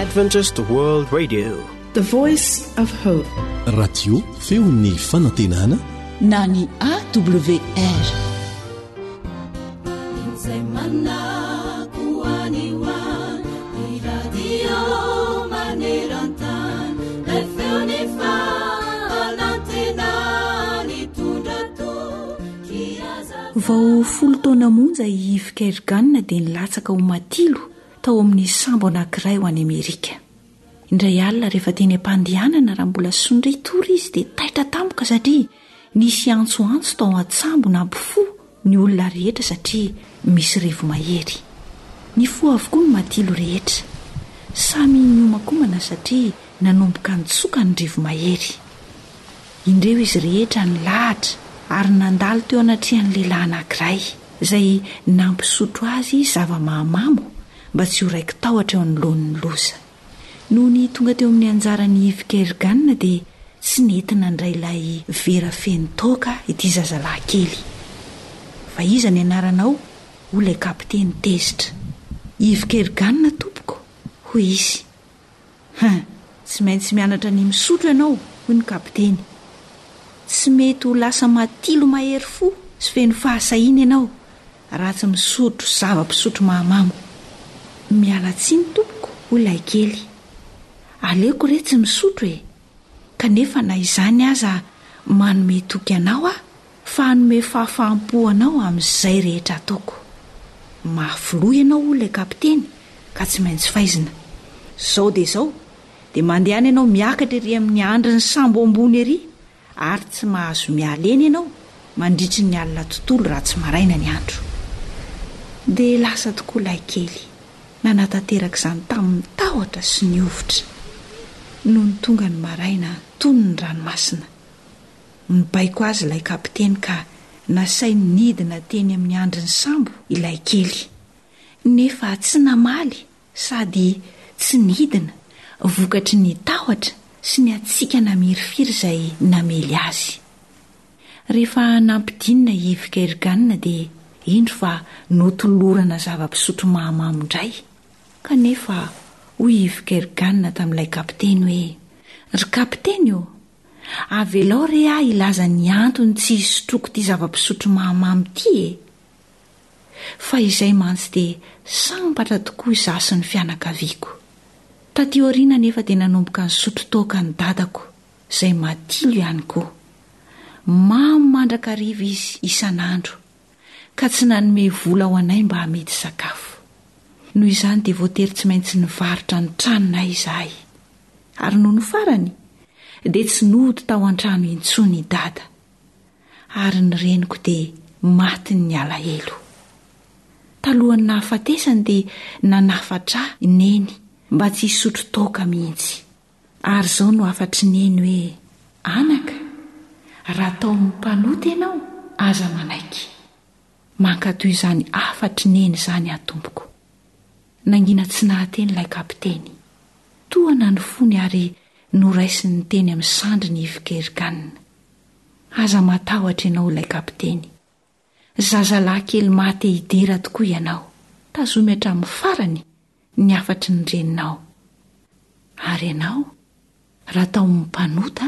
Adventist World Radio. The Voice of Hope. Radio feon'ny fanantenana na ny AWR. Izay manako any ho any, ny radio maneran-tany, ilay feon'ny fanantenana nitondra toky hazavana. Vao folo taona monja i Yves Kergan dia nilatsaka ho matilo tao amin'ny sambo anankiray ho any Amerika. Indray alina rehefa teny am-pandehanana raha mbola sondria tory izy dia taitra tampoka satria nisy antsoantso tao an-tsambo nampifoha ny olona rehetra satria misy rivo-mahery. Nifoha avokoa ny matilo rehetra. Samy niomankomana satria nanomboka nitsoka ny rivo-mahery. Indreo izy rehetra nilahatra ary nandalo teo anatrehan'ny lehilahy anankiray izay nampisotro azy zava-mahamamo mba tsy ho raiki-tahotra eo anoloan'ny loza. Nony tonga teo amin'ny anjaran'i Yves Kergan dia tsy nety nandray ilay vera feno toaka ity zazalahy kely. Fa iza ny anaranao? hoy ilay kapiteny tezitra. Yves Kergan tompoko, hoy izy. Hein! Tsy maintsy mianatra ny misotro ianao, hoy ny kapiteny. Tsy mety ho lasa matilo mahery fo sy feno fahasahiana ianao raha tsy misotro zava-pisotro mahamamo. Miala tsiny tompoko, hoy ilay kely. Aleoko re tsy misotro e! Kanefa na izany aza manome toky anao aho fa hanome fahafaham-po anao amin'izay rehetra ataoko. Mafy loha ianao, hoy ilay kapiteny, ka tsy maintsy faizina. Izao dia izao, dia mandehana ianao miakatra ery amin'ny andrin'ny sambo ambony ery, ary tsy mahazo miala eny ianao mandritry ny alina tontolo raha tsy maraina ny andro. Dia lasa tokoa ilay kely, nanatanteraka izany tamin'ny tahotra sy ny hovitra. Nony tonga ny maraina, tony ny ranomasina. Nibaiko azy ilay kapiteny ka nasainy nidina teny amin'ny andrin'ny sambo ilay kely. Nefa tsy namaly sady tsy nidina vokatry ny tahotra sy ny hatsiaka namirifiry izay namely azy. Rehefa nampidinina i Yves Kergan dia indro fa notolorana zava-pisotro mahamamo indray. Kanefa hoy i Yves Kergan tamin'ilay kapiteny hoe, Ry kapiteny ô! Avelao re aho hilaza ny antony tsy hisotroako ity zava-pisotro mahamamo ity e! Fa izay mantsy dia sambatra tokoa izaho sy ny fianakaviako. Taty aoriana anefa dia nanomboka nisotro toaka ny dadako, izay matilo ihany koa. Mamo mandrakariva izy isan'andro, ka tsy nanome vola ho anay mba hamidy sakafo. Noho izany dia voatery tsy maintsy nivarotra ny tranonay izahay. Ary nony farany dia tsy nody tao an-trano intsony i Dada, ary ny reniko dia matin'ny alahelo. Talohan'ny nahafatesany dia nanafatra ahy Neny mba tsy hisotro toaka mihitsy. Ary izao no hafatr'i Neny hoe, Anaka, raha taomin'ny mpanota ianao, aza manaiky. Mankatò izany hafatr'i Neny izany aho tompoko. Nangina tsy nahateny ilay kapiteny. Tohana ny fony ary noraisiny teny amin'ny sandriny i Vkergan. Aza matahotra ianao ilay kapiteny. Zazalahy kely maha te hidera tokoa ianao. Tazomy hatramin'ny farany ny hafatry ny reninao. Ary ianao? Raha taomin'ny mpanota,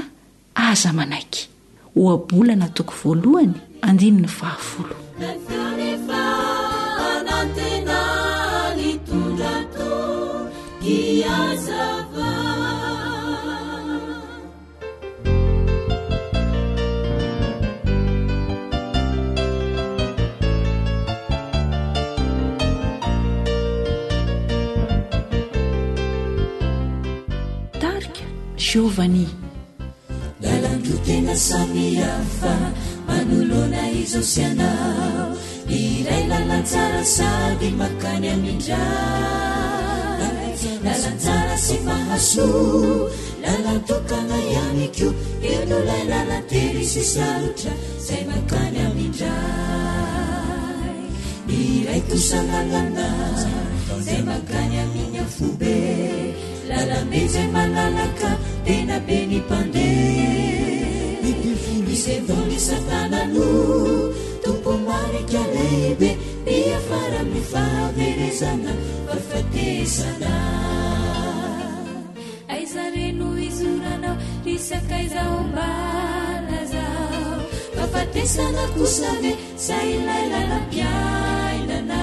aza manaiky. Ohabolana toko voalohany, andininy fahafolo. Tarika Giovanni. Lalan-droa tena samihafa manoloana izao sy anao Iray lalan-tsara sady makany amin-dRay Lalan-tsara sy mahasoa Lalan-tokana ihany koa Io no ilay lalan-tery sy sarotra Zay mankany amin-dRay Ny iray kosa lalana Zay mankany amin'ny afobe Lalambe izay malalaka Tena be ny mpandeha Ny devoly Ny devoly satana no Tompo marika lehibe Miafara amin'ny fahaverezana Fahafatesana. no izoranao ry sakaiza ô mba lazao Fahafatesana kosa ve sa ilay lalam-piainana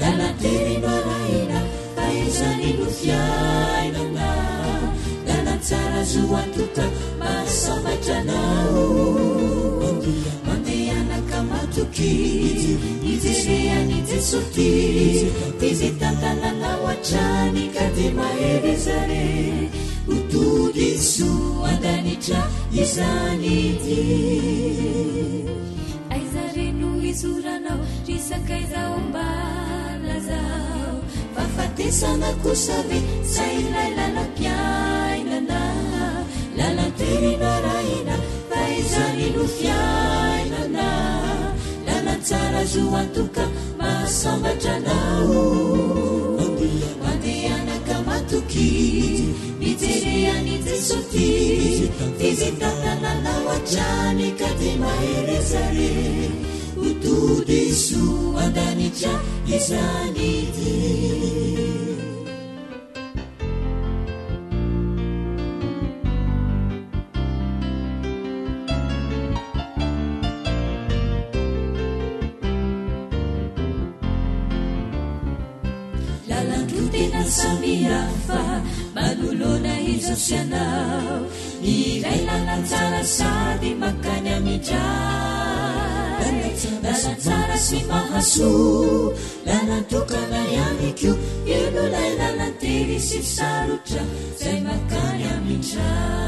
Lalan-tery no arahina fa izany no fiainana Lalan-tsara zo antoka mahasambatra anao Mandehana ka matokia Mijere an'i Jesoa tia Tia izay tantananao hatrany ka dia mahereza re Ho tody soa an-danitra izany dia Aiza re no izoranao ry sakaiza ô mba lazao Fahafatesana kosa ve sa ilay lalam-piainana Lalan-tery no arahina fa izany no fiainana Lalan-tsara zo antoka mahasambatra anao Mandehana ka matokia Mijere an'i Jesoa tia Izy hitantana anao hatrany ka dia mahereza re Ho tody soa an-danitra izany dia. Lalan-droa tena samihafa manoloana izao sy anao Ny iray lalan-tsara sady mankany amin-dRay Lalan-tsara sy mahasoa, lalan-tokana ihany koa Io no ilay lalan-tery sy sarotra izay mankany amin-dRay.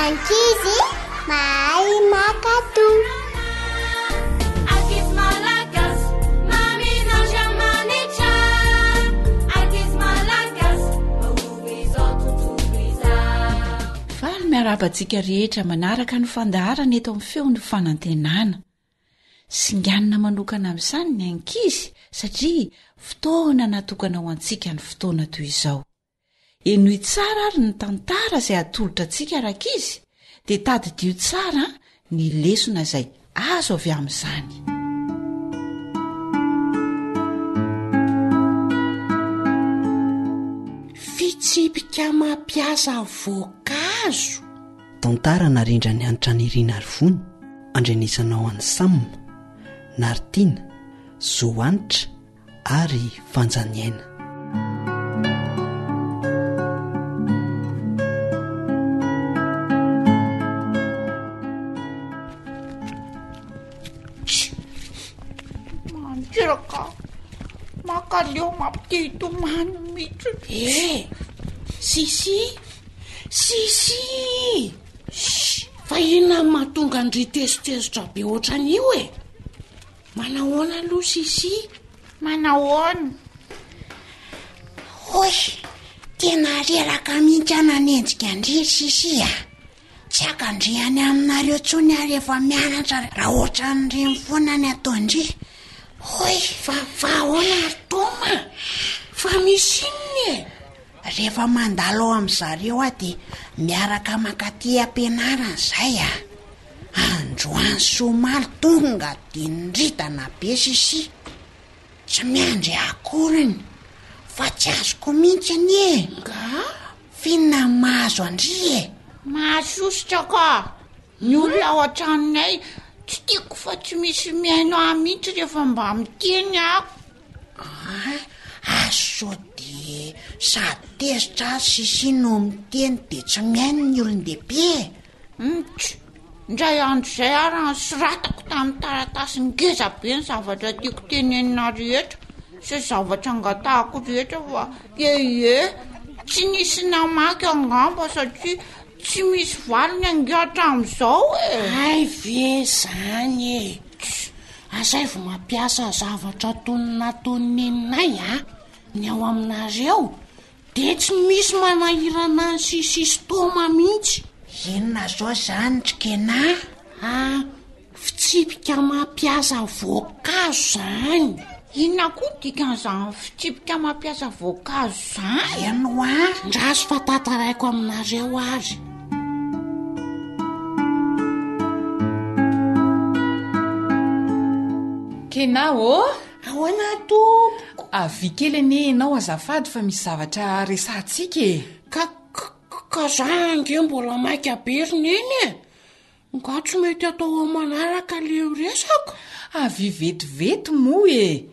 Ankizy mahay mankatò. Ankizy malagasy, mamin'Andriamanitra. Ankizy malagasy, mahomby izao tontolo izao. Faly miarahaba antsika rehetra manaraka ny fandaharana eto amin'ny feon'ny fanantenana. Singanina manokana amin'izany ny ankizy satria fotoana natokana ho antsika ny fotoana toy izao. Henoy tsara ary ny tantara izay atolotra antsika rankizy dia tadidio tsara ny lesona izay azo avy amin'izany. Fitsipika mampiasa voankazo. Tantara narindran'i Hanitra Nirina Arivony, andrenesanao an'i Sam, Naritiana, Zo Hanitra ary Fanjaniaina. Mandreraka, mankaleo mampite hitomany mihitsy. Eh, Sisy, Sisy! Shh! Fa inona no mahatonga an-dry tezitezitra be ohatran'io e? Manahoana aloha Sisy? Manahoana? Hoy, tena reraka mihitsy aho nanenjika an-dry ry Sisy a! Tsy haka an-dry any aminareo intsony aho rehefa mianatra raha ohatran'ireny foana ny ataon-dry. Hoy, fa, fa ahoana ry Toma? Fa misy inona e? Rehefa mandalo ao amin-dry zareo aho dia miaraka mankaty am-pianarana izay a! Androany sy omaly tonga dia niridana be sisi. Tsy miandry akoriny fa tsy azoko mihitsy anie e! Nga? F'inona no mahazo an-dry e? Mahasosotra ka! Ny olona ao an-tranonay tsy tiako fa tsy misy mihaino ahy mihitsy rehefa mba miteny aho. Ah, azo sao dia sady tezitra ary sisi no miteny dia tsy mihaino ny olon-dehibe e! Mtry! Indray andro izay ary nosoratako tamin'ny taratasy ngeza be ny zavatra tiako tenenina rehetra sy zavatra angatahako rehetra fa ee, tsy nisy namaky angamba satria tsy misy valiny ange hatramin'izao e! Hay ve izany e! Asaivo mampiasa zavatra toy ny nataon'i neninay a, ny ao aminareo, dia tsy misy manahirana an'i Sissi sy Toma mihitsy. Inona zao zany ry Kena a? Fitsipika mampiasa voankazo zany. Inona koa ny dikan'izany fitsipika mampiasa voankazo izany? Eny hoa, ndraso fa tantaraiko aminareo ary. Kena ô! Ahoana tompoko? Avia kely anie ianao azafady fa misy zavatra resahantsika e! Ka, ka za ange mbola maika be ry neny e! Nga tsy mety atao amin'ny manaraka le resaka? Avia vetivety moa e!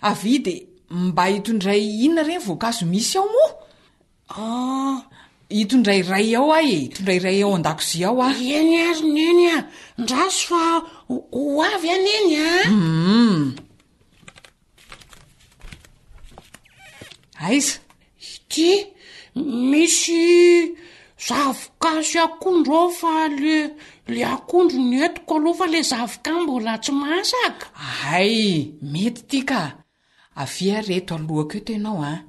Avia de mba hitondray inona re ny voankazo misy ao moa? Ah. Hitondray iray ao aho e, hitondray iray ao an-dakozia ao aho. Eny ary neny a, ndraso fa ho avy aho neny a. Hum. Aiza? Ity, misy zavoka sy akondro ao fa le le akondro no entiko aloha fa le zavoka mbola tsy masaka. Hay, mety ity ka. Avia ary eto alohako eto ianao an.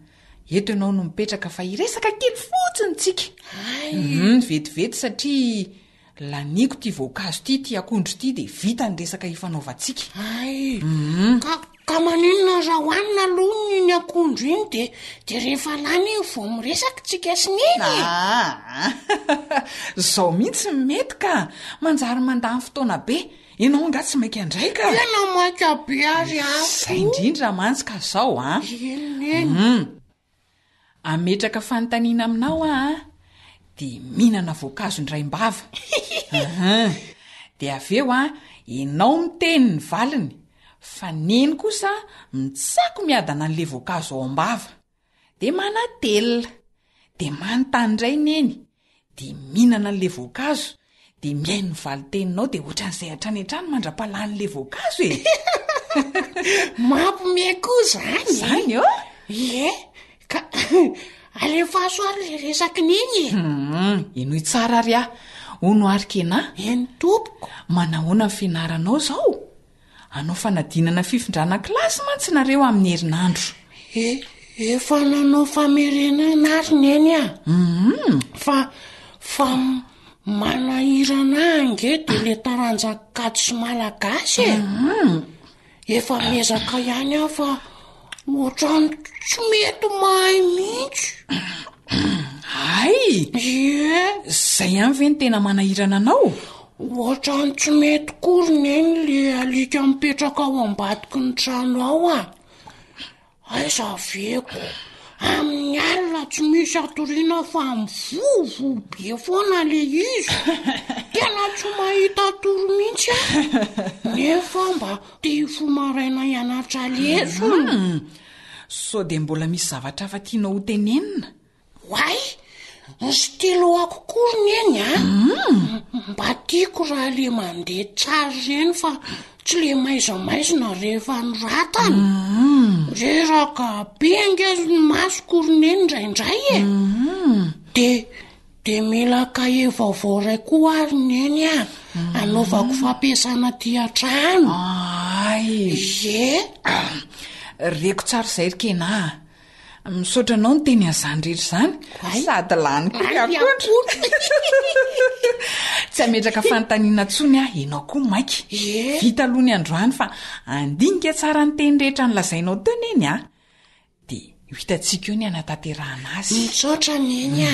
Eto ianao no mipetraka fa hiresaka kely fotsiny tsika. Hay. Hum, vetivety satria laniako ity voankazo ity, ity akondro ity dia vita ny resaka ifanaovantsika. Hay. Hum. Ka ka maninona raha hohanina aloha iny akondro iny de de rehefa lany iny vao miresaka tsika sy neny e. Ah. Zao mihitsy no mety ka. Manjary mandany fotoana be. Ianao angaha tsy maika indray ka? Tena maika be ary aho. Izay indrindra mantsy ka zao an. Eny neny. Hum. Hametraka fanontaniana aminao aho an, dia mihinana voankazo indraim-bava. Ahan. Dia avy eo an, ianao miteny ny valiny, fa neny kosa mitsako miadana an'ilay voankazo ao am-bava. Dia manatelina. Dia manontany indray neny, dia mihinana an'ilay voankazo, dia mihaino ny valin-teninao dia ohatran'izay hatrany hatrany mandra-pahalan'ilay voankazo e! Mampime koa izany e! Izany ô? Ie, ka alefaso ary ilay resak'i neny e! Hum, henoy tsara ary aho. Hono ary Kenà? Eny tompoko. Manahoana ny fianaranao izao? Hanao fanadinana fifindrana kilasy mantsy nareo amin'ny herinandro. E, efa nanao famerenana ary neny a. Hum. Fa, fa manahirana ahy ange de le taranja kajy sy malagasy e. Hum. Efa miezaka ihany aho fa ohatran'ny tsy mety mahay mihitsy. Hay! Ie. Zay ihany ve no tena manahirana anao? Ohatran'ny tsy mety koa ry neny le alika mipetraka ao ambadiky ny trano ao a. Aiza aveko. Amin'ny alina tsy misy atoriana fa mivovo be foana le izy. Tena tsy mahita tory mihitsy aho. Nefa mba te hifoha maraina hianatra lesona. Hmm. Sao dia mbola misy zavatra hafa tianao ho tenenina? Oay! Ny stylo-ako koa ry neny a! Mba tiako raha le mandeha tsara ireny fa tsy le maizamaizina rehefa anoratana. Reraka be ange ny masoko ry neny indraindray e! De de mila kahie vaovao iray koa ary neny a, anaovako fampiasana aty an-trano. Ay! Ie! Reko tsara izay ry Kena a! Misaotra anao niteny an'izany rehetra izany. Sady lany koa ny akondro. Tsy hametraka fanontaniana intsony aho, ianao koa maika. Vita aloha ny androany fa handinika tsara ny teny rehetra nolazainao teo neny a. Dia ho hitantsika eo ny hanatanterahana azy. Misaotra neny a.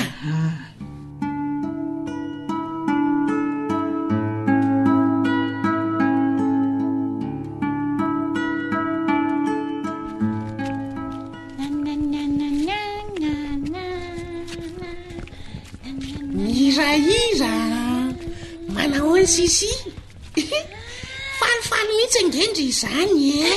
Mihirahira Manahoana Sissi? Falifaly mihitsy ange ndry izany e!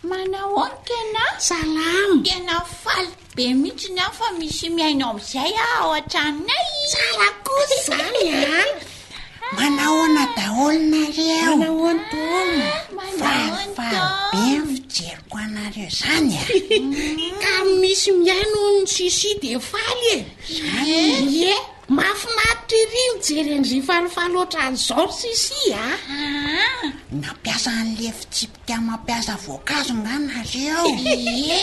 Manahoana Kena? Salama! Tena faly be mihitsy ny aho fa misy mihaino amin'izay aho ao an-tranonay. Tsara kosa izany an! Manahoana daholo nareo? Manahoana Tom? Falifaly be ny fijeriko anareo izany a! Ka misy mihaino hono Sissi dia faly e! Izany e! Ie! Mahafinaritra ery mijery an-dry falifaly ohatran'izao ry Sissi a! Nampiasa an'le fitsipika mampiasa voankazo nga nareo? Ie,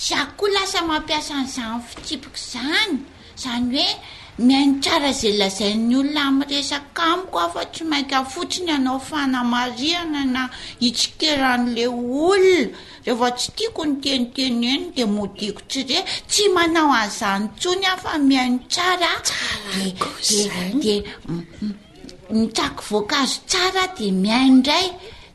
za koa lasa mampiasa an'izany fitsipika izany, izany hoe mihaino tsara izay lazain'ny olona miresaka amiko aho fa tsy maika fotsiny hanao fanamarihana na hitsikera an'le olona, rehefa tsy tiako ny teniteneniny dia modiako tsy re, tsy manao an'izany intsony aho fa mihaino tsara dia dia dia Mitsako voankazo tsara dia mihaino indray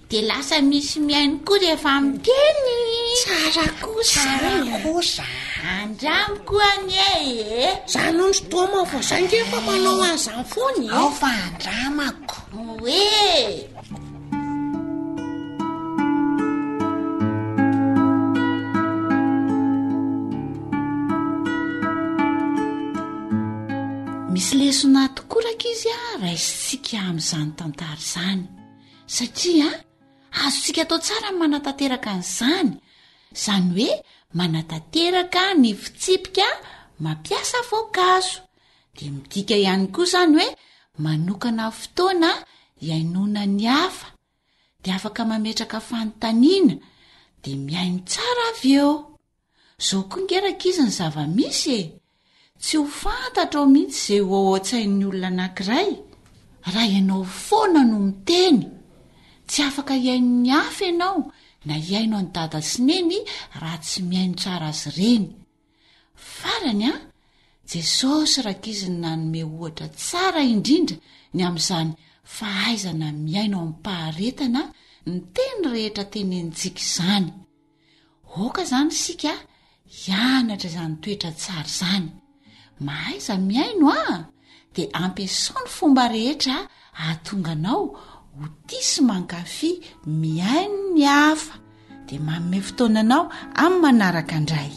dia lasa misy mihaino koa rehefa miteny. Tsara koa Tsara kosa. Andramo koa anie e. Zany hono ry Toma fa za nge efa manao an'izany foana e. Ao fa andramako. Oe. Misy lesona tokoa rankizy a raisintsika amin'izany tantara izany satria azontsika atao tsara ny manatanteraka an'izany, izany hoe manatanteraka ny fitsipika mampiasa voankazo, dia midika ihany koa izany hoe manokana fotoana hihainoana ny hafa, dia afaka mametraka fanontaniana, dia mihaino tsara avy eo. Zao koa nge rankizy ny zava-misy e! Tsy ho fantatrao mihitsy izay ho ao an-tsain'ny olona anankiray raha ianao foana no miteny. Tsy afaka hihaino ny hafa ianao na hihaino an'i dada sy neny raha tsy mihaino tsara azy ireny. Farany an, Jesosy rankizy no nanome ohatra tsara indrindra ny amin'izany fahaizana mihaino amim-paharetana ny teny rehetra tenenintsika izany. Aoka izany isika hianatra izany toetra tsara izany. Mahaiza mihaino a! Dia ampiasao ny fomba rehetra hahatonga anao ho tia sy mankafy mihaino ny hafa. Dia manome fotoana anao amin'ny manaraka indray.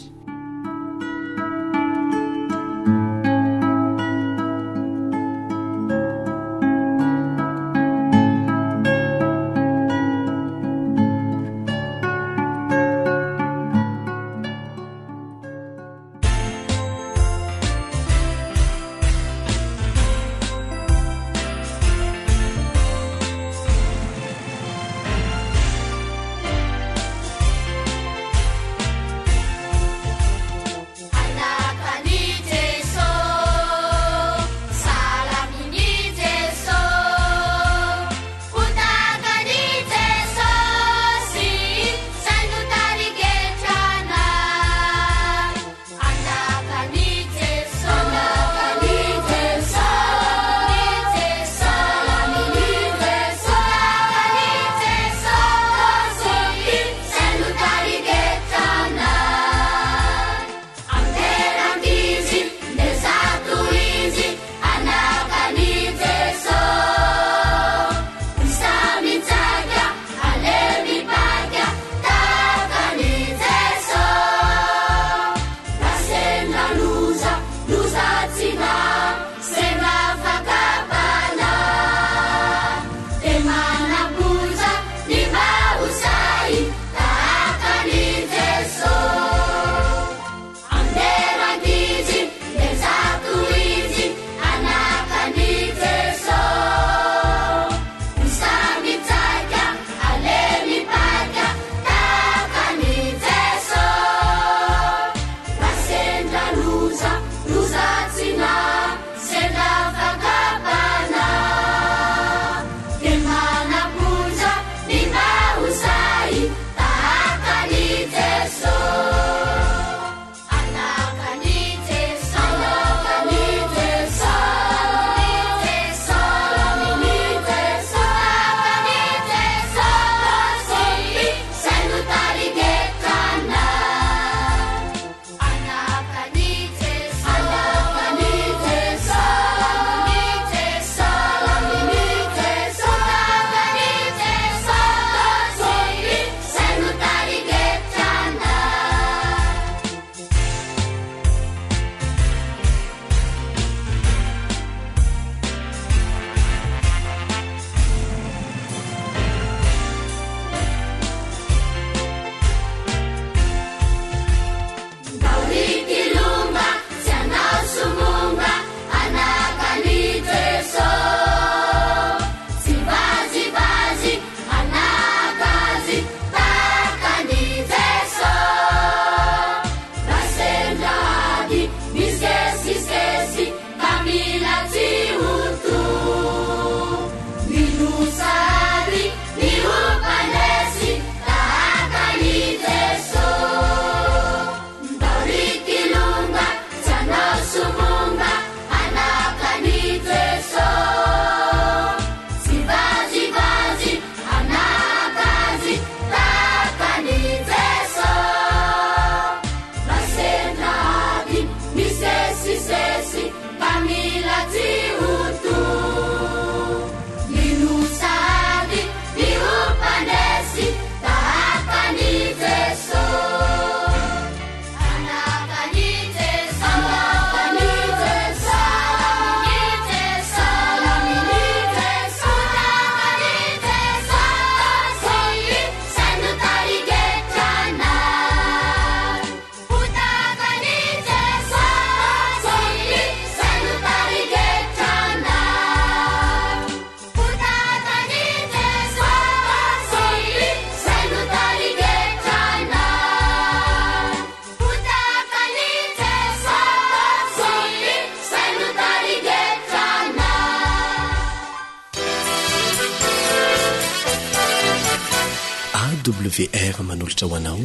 AWR manolotra ho anao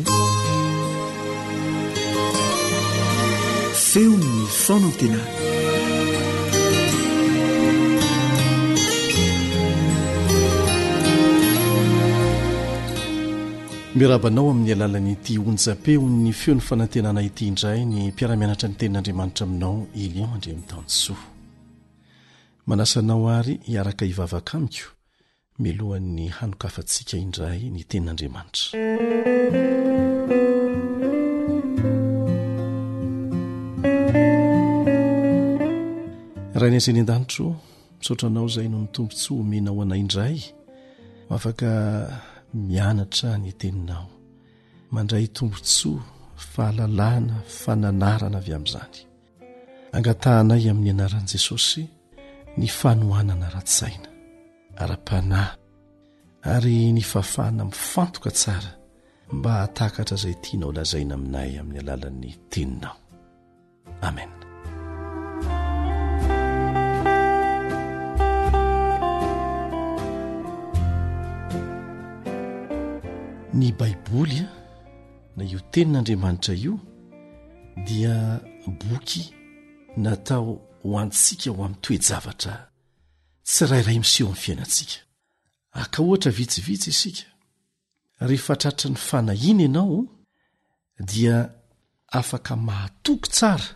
Feon'ny fanantenana. Miarahaba anao amin'ny alalan'ity onjam-peon'ny feon'ny fanantenana ity indray ny mpiara-mianatra ny tenin'Andriamanitra aminao Elion Andriamitansoa. Manasa anao àry hiaraka hivavaka amiko mialohan'ny hanokafantsika indray ny Tenin'Andriamanitra. Rainay izay any an-danitra ô, misaotra anao izay noho ny tombontsoa omenao anay indray ho afaka mianatra ny teninao. Mandray tombontsoa, fahalalana, fananarana avy amin'izany. Angatahanay amin'ny anaran'i Jesosy ny fanohanana ara-tsaina, ara-panahy ary ny fahafahana mifantoka tsara mba hahatakatra izay tianao lazaina aminay amin'ny alalan'ny teninao. Amen. Ny Baiboly na io tenin'Andriamanitra io dia boky natao ho antsika ho amin'ny toe-javatra tsirairay miseho amin'ny fiainantsika. Haka ohatra vitsivitsy isika. Rehefa tratry ny fanahiana ianao dia afaka mahatoky tsara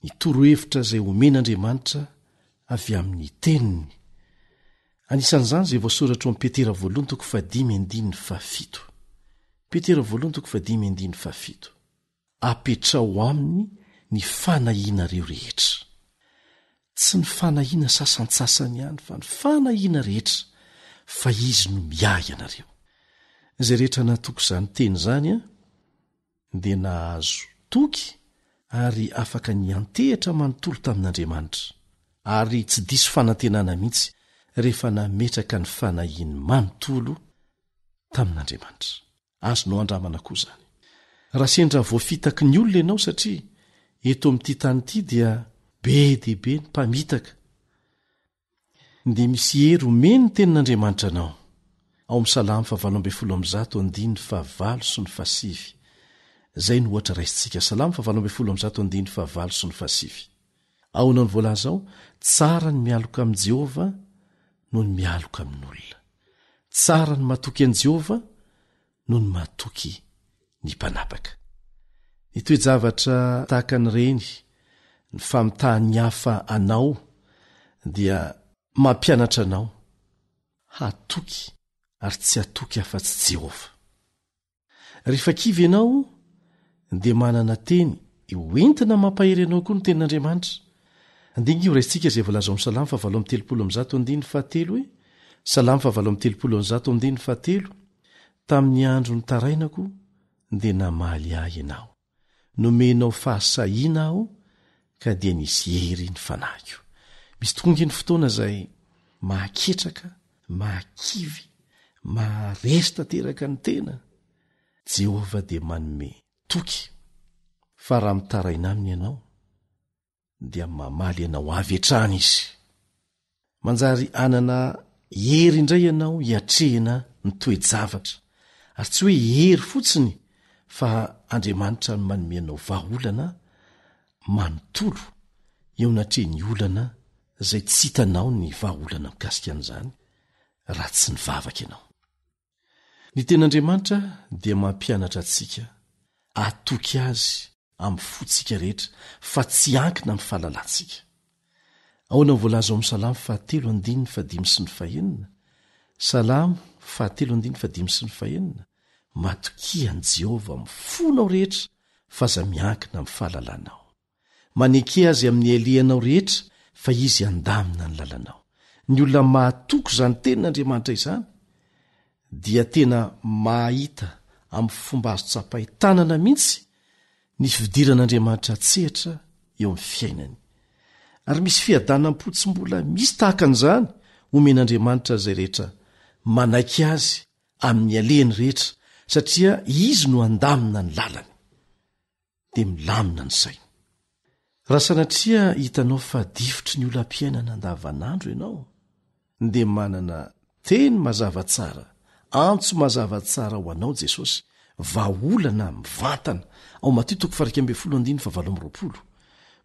ny torohevitra izay omen'Andriamanitra avy amin'ny Teniny. Anisan'izany izay voasoratra ao amin'ny Petera voalohany toko fahadimy andininy fahafito. Petera voalohany toko fahadimy andininy fahafito. Apetraho aminy ny fanahianareo rehetra. Tsy ny fanahiana sasantsasany ihany fa ny fanahiana rehetra, fa Izy no miahy anareo. Izay rehetra natoky izany teny izany dia nahazo toky ary afaka niantehitra manontolo tamin'Andriamanitra, ary tsy diso fanantenana mihitsy rehefa nametraka ny fanahiany manontolo tamin'Andriamanitra. Azonao andramana koa izany. Raha sendra voafitaky ny olona ianao satria eto amin'ity tany ity dia be dia be ny mpamitaka, dia misy hery omeny ny Tenin'Andriamanitra anao. Ao amin'ny Salamo fahavalo 118 andininy fahavalo sy ny fahasivy. Izay no ohatra raisintsika. Salamo fahavalo 118 andininy fahavalo sy ny fahasivy. Ahoana no voalaza ao? Tsara ny mialoka amin'i Jehovah noho ny mialoka amin'olona. Tsara ny matoky an'i Jehovah noho ny matoky ny mpanapaka. Ny toe-javatra tahaka an'ireny, ny famitahan'ny hafa anao dia mampianatra anao hatoky ary tsy hatoky afa-tsy Jehovah. Rehefa kivy ianao dia manana teny hoentina mampahery anao koa ny Tenin'Andriamanitra. Andeha ange horaisintsika izay voalaza ao amin'ny Salamo fahavalo amby 130 andininy fahatelo hoe, Salamo fahavalo amby 130 andininy fahatelo, Tamin'ny andro nitarainako dia namaly ahy Ianao. Nomenao fahasahiana aho ka dia nisy hery ny fanahiko. Misy tokoa ange ny fotoana izay mahaketraka, mahakivy, maharesy tanteraka ny tena. Jehovah dia manome toky fa raha mitaraina aminy ianao, dia mamaly anao avy hatrany izy. Manjary hanana hery indray ianao hiatrehina ny toe-javatra, ary tsy hoe hery fotsiny fa Andriamanitra no manome anao vahaolana manontolo eo anatrehan'ny olana izay tsy hitanao ny vahaolana mikasika an'izany raha tsy nivavaka ianao. Ny Tenin'Andriamanitra dia mampianatra antsika hatoky Azy amin'ny fontsika rehetra fa tsy hiankina amin'ny fahalalantsika. Ahoana no voalaza ao amin'ny Salamo fahatelo andininy fahadimy sy ny fahenina? Salamo fahatelo andininy fahadimy sy ny fahenina, Matokia an'i Jehovah amin'ny fonao rehetra fa aza miankina amin'ny fahalalanao. Maneke azy amin'ny alehanao rehetra fa izy handamina ny lalanao. Ny olona mahatoky izany tenin'Andriamanitra izany dia tena mahita amin'ny fomba azo tsapain-tanana mihitsy ny fidiran'Andriamanitra an-tsehatra eo amin'ny fiainany. Ary misy fiadanam-po tsy mbola misy tahaka an'izany omen'Andriamanitra izay rehetra manaiky azy amin'ny alehany rehetra satria izy no handamina ny lalany. dia milamina ny saina. Raha sanatria hitanao fa difotry ny olam-piainana andavanandro ianao, dia manana teny mazava tsara Antso mazava tsara ho anao Jesosy, vahaolana mivantana, ao Matio toko faha 11 andininy faha 28.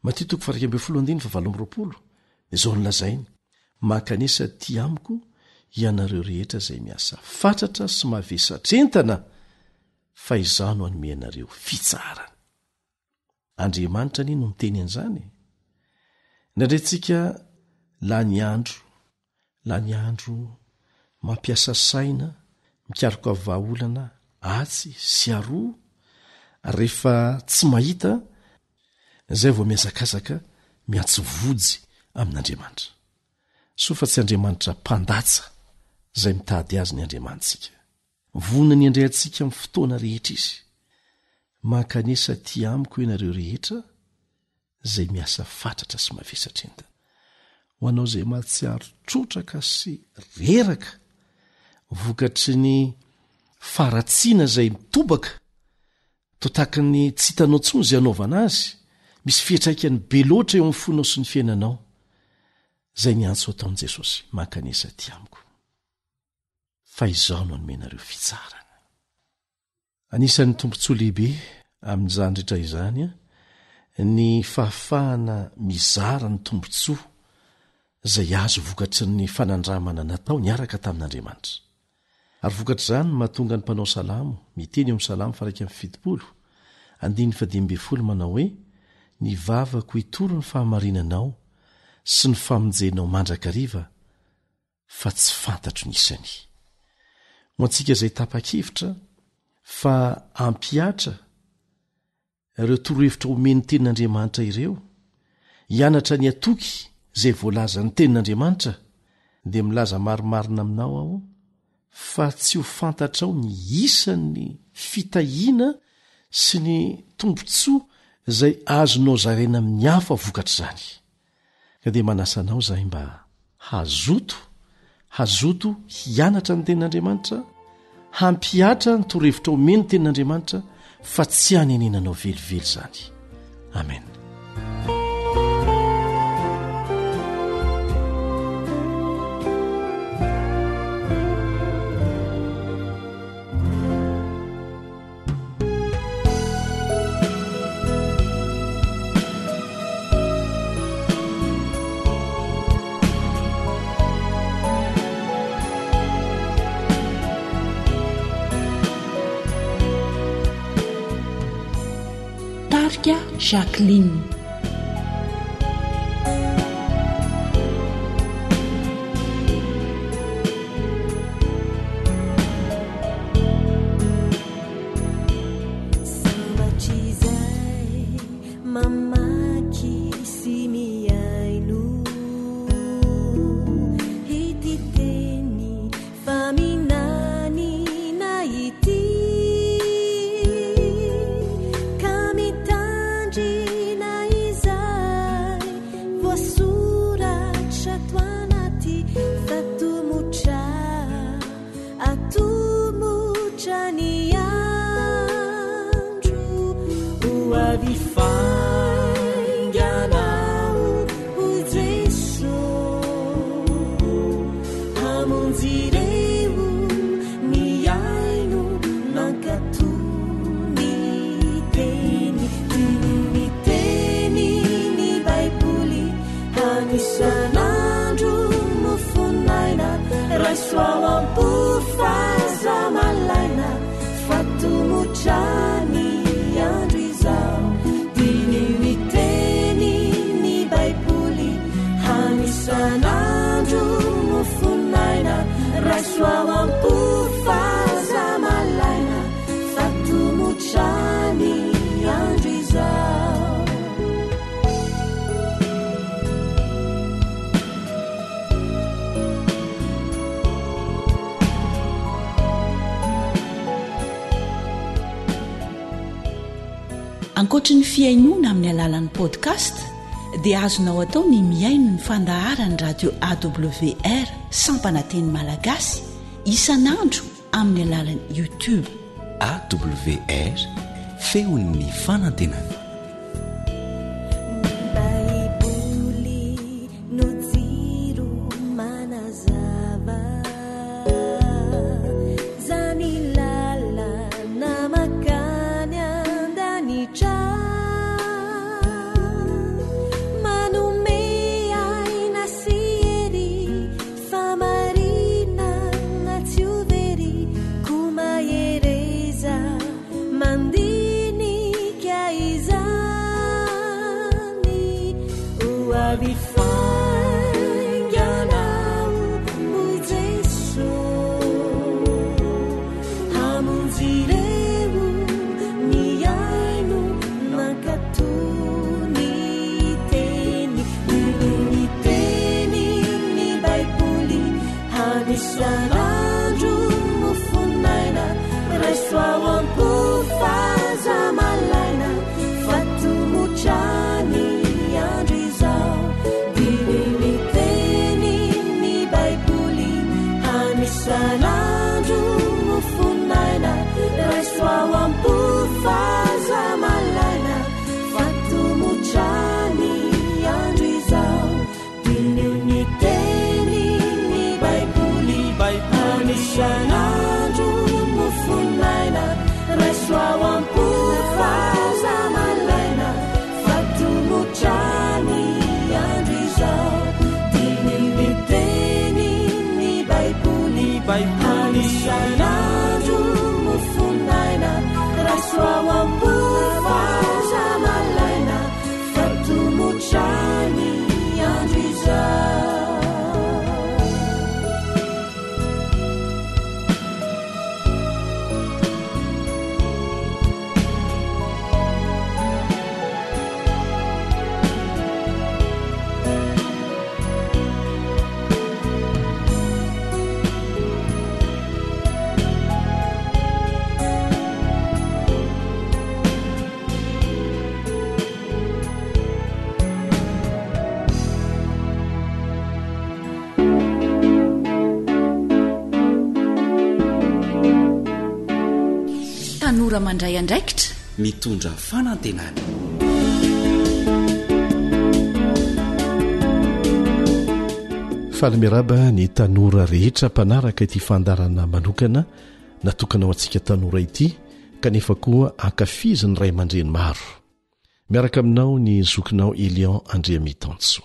Matio toko faha 11 andininy faha 28, izao no lazainy, Mankanesa aty amiko ianareo rehetra izay miasa fatratra sy mavesatr'entana, fa izaho no hanome anareo fitsaharana. Andriamanitra anie no miteny an'izany e! Indraindray tsika lany andro, lany andro mampiasa saina, mikaroka vahaolana atsy sy aroa, rehefa tsy mahita, izay vao mihazakazaka miantso vojy amin'Andriamanitra. Soa fa tsy Andriamanitra mpandatsa izay mitady azy ny Andriamanitsika. Vonona ny handray antsika amin'ny fotoana rehetra Izy. Mankanesa aty amiko ianareo rehetra izay miasa fatratra sy mavesatra entana. Ho anao izay mahatsiaro trotraka sy reraka vokatry ny faharatsiana izay mitobaka, toa tahaka ny tsy hitanao intsony izay hanaovana azy, misy fiantraikany be loatra eo amin'ny fonao sy ny fiainanao, izay ny antso ataon'i Jesosy, mankanesa aty amiko. fa izaho no hanome anareo fitsaharana. Anisan'ny tombontsoa lehibe amin'izany rehetra izany ny fahafahana mizara ny tombontsoa izay azo vokatry ny fanandramana natao niaraka tamin'Andriamanitra. Ary vokatr'izany no mahatonga ny mpanao salamo miteny eo amin'ny Salamo faha-71, andininy fahadimy ambin'ny folo manao hoe, Ny vavako hitory ny fahamarinanao sy ny famonjenao mandrakariva, fa tsy fantatro ny isany. Ho antsika izay tapa-kevitra fa hampihatra ireo torohevitra omen'ny Tenin'Andriamanitra ireo, hianatra ny hatoky izay voalazan'ny Tenin'Andriamanitra, dia milaza marimarina aminao aho fa tsy ho fantatrao ny isan'ny fitahiana sy ny tombontsoa izay azonao zaraina amin'ny hafa vokatr'izany. Ka dia manasa anao izahay mba hazoto, hazoto hianatra ny Tenin'Andriamanitra, hampihatra ny torohevitra omen'ny Tenin'Andriamanitra fa tsy hanenenanao velively izany. Amen. Tarika Jacqueline. Ankoatry ny fihainoana amin'ny alalan'ny podcast dia azonao atao ny mihaino ny fandaharan'ny radio AWR sampana teny malagasy isan'andro amin'ny alalan'ny YouTube. AWR, feon'ny fanantenana. avy faingana aho, hoy Jeso, hamonjy ireo nihaino nankatò ny teny. Ny teny ny Baiboly hany isan'andro mofon'aina, raiso ao am-po fa aza malaina, fa tomotra ny andro izao. Diniho ny teny ny Baiboly hany isan'andro mofon'aina, raiso ao am-po fa aza malaina, fa tomotra ny andro izao. Diniho ny teny ny Baiboly any isan'andro mofon'aina raiso ao am-po fa aza malaina fa tomotra ny andro izao. Diniho ny teny ny Baiboly any isan'andro mofon'aina raiso ao am-po fa aza malaina Fa tomotra ny andro izao. Tanora mandray andraikitra. Mitondra fanantenana. Faly miarahaba ny tanora rehetra mpanaraka ity fandaharana manokana natokana ho antsika tanora ity kanefa koa ankafizin'ny ray aman-dreny maro. Miaraka aminao ny zokinao Elion Andriamitansoa.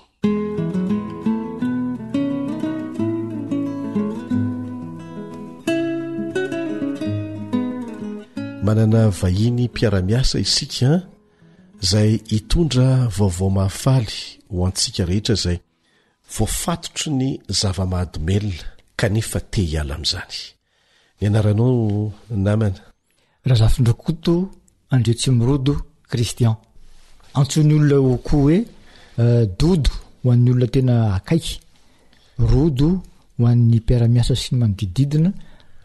Manana vahiny mpiara-miasa isika izay hitondra vaovao mahafaly ho antsika rehetra izay voafatotry ny zava-mahadomelina kanefa te hiala amin'izany. Ny anaranao namana? Razafindrakoto Andriatsimirodo Christian. Antsoin'ny olona eo koa hoe Dodo ho an'ny olona tena akaiky, Rodo ho an'ny mpiara-miasa sy ny manodididina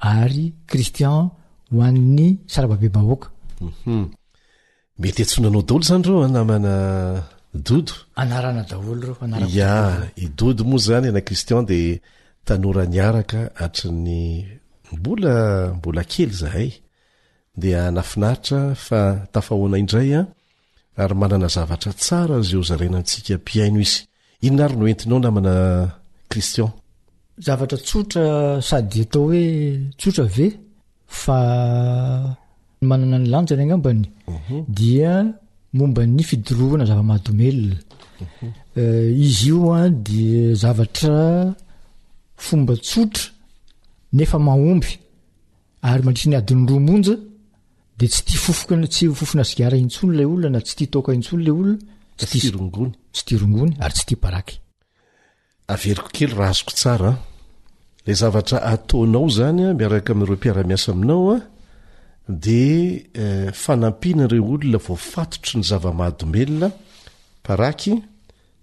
ary Christian ho an'ny sarababem-bahoaka. Mety antsoina anao daholo izany ireo an namana Dodo. Anarana daholo ireo, anarako Ya, daholo. i Dodo moa izany ana Christian dia tanora niaraka hatry ny mbola mbola kely izahay. Dia nafinaritra fa tafahoana indray an, ary manana zavatra tsara izay ho zaraina amintsika mpihaino izy. Inona ary no entinao namana Christian? Zavatra tsotra sady atao hoe tsotra ve fa manana ny lanjany angambany mhm. dia momba ny fidorohana zava-mahadomelina. Mhm. Eh, izy io an dia zavatra fomba tsotra nefa mahomby ary mandritry ny adiny roa monja dia tsy tia fofoka tsy fofona sigara intsony ilay olona na tsy tia toaka intsony ilay olona tsy tia rongony tsy tia rongony ary tsy tia paraky Averiko kely raha azoko tsara an. Ilay zavatra ataonao izany an, miaraka amin'ireo mpiara-miasa aminao an, dia fanampiana ireo olona voafatotry ny zava-mahadomelina, paraky,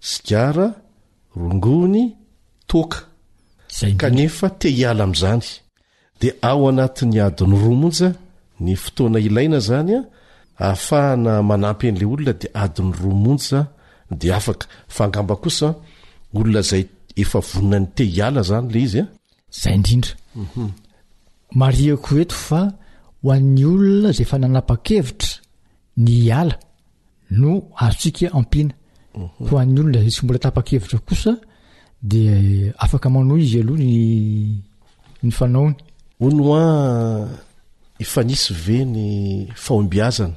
sigara, rongony, toaka. Kanefa te hiala amin'izany. Dia ao anatin'ny adiny roa monja ny fotoana ilaina izany ahafahana manampy an'ilay olona dia adiny roa monja dia afaka. Fa angamba kosa olona izay efa vonona ny te hiala izany ilay izy an. Izay indrindra. Marihako eto fa ho an'ny olona izay efa nanapa-kevitra ny hiala no azontsika ampiana. Ho an'ny olona izay tsy mbola tapa-kevitra kosa dia afaka manohy izy aloha ny ny fanaony. Hono hoa efa nisy ve ny fahombiazana